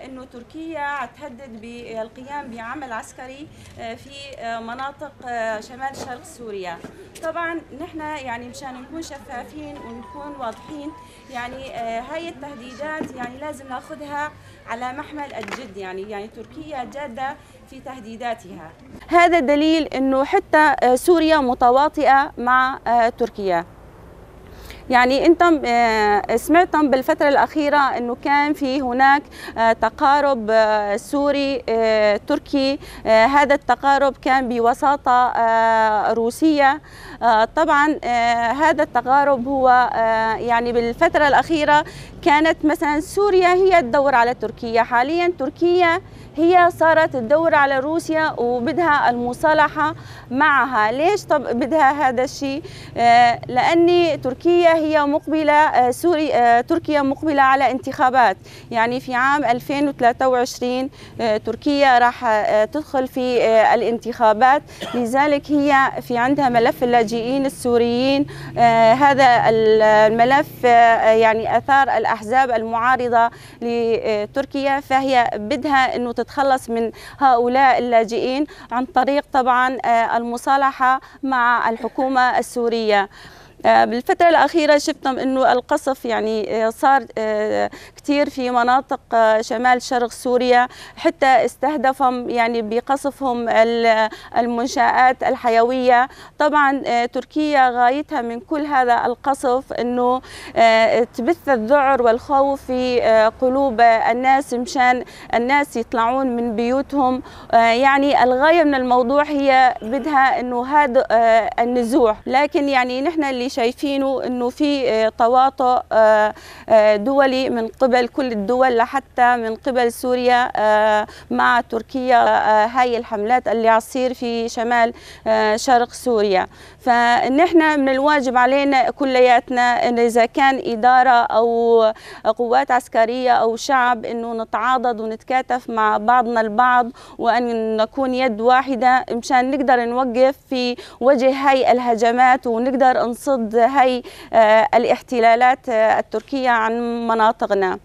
انه تركيا تهدد بالقيام بعمل عسكري في مناطق شمال شرق سوريا. طبعا نحن يعني مشان نكون شفافين ونكون واضحين، يعني هاي التهديدات يعني لازم ناخذها على محمل الجد، يعني تركيا جادة في تهديداتها. هذا دليل انه حتى سوريا متواطئة مع تركيا. يعني انتم سمعتم بالفترة الأخيرة انه كان في هناك تقارب سوري تركي، هذا التقارب كان بوساطة روسية. طبعا هذا التقارب هو يعني بالفترة الأخيرة كانت مثلا سوريا هي تدور على تركيا، حاليا تركيا هي صارت تدور على روسيا وبدها المصالحة معها. ليش طب بدها هذا الشيء؟ لأن تركيا هي مقبلة، تركيا مقبلة على انتخابات، يعني في عام 2023 تركيا راح تدخل في الانتخابات، لذلك هي في عندها ملف اللاجئين السوريين. هذا الملف يعني أثار الأحزاب المعارضة لتركيا، فهي بدها أنه تتخلص من هؤلاء اللاجئين عن طريق طبعا المصالحة مع الحكومة السورية. بالفترة الأخيرة شفتم أنه القصف يعني صار كثير في مناطق شمال شرق سوريا، حتى استهدفهم يعني بقصفهم المنشآت الحيوية. طبعا تركيا غايتها من كل هذا القصف أنه تبث الذعر والخوف في قلوب الناس مشان الناس يطلعون من بيوتهم. يعني الغاية من الموضوع هي بدها أنه هذا النزوح، لكن يعني نحن اللي شايفينه انه في تواطؤ دولي من قبل كل الدول لحتى من قبل سوريا مع تركيا، هاي الحملات اللي عصير في شمال شرق سوريا. فنحن من الواجب علينا كلياتنا ان اذا كان اداره او قوات عسكريه او شعب انه نتعاضد ونتكاتف مع بعضنا البعض وان نكون يد واحده مشان نقدر نوقف في وجه هاي الهجمات ونقدر نصد هاي الاحتلالات التركية عن مناطقنا.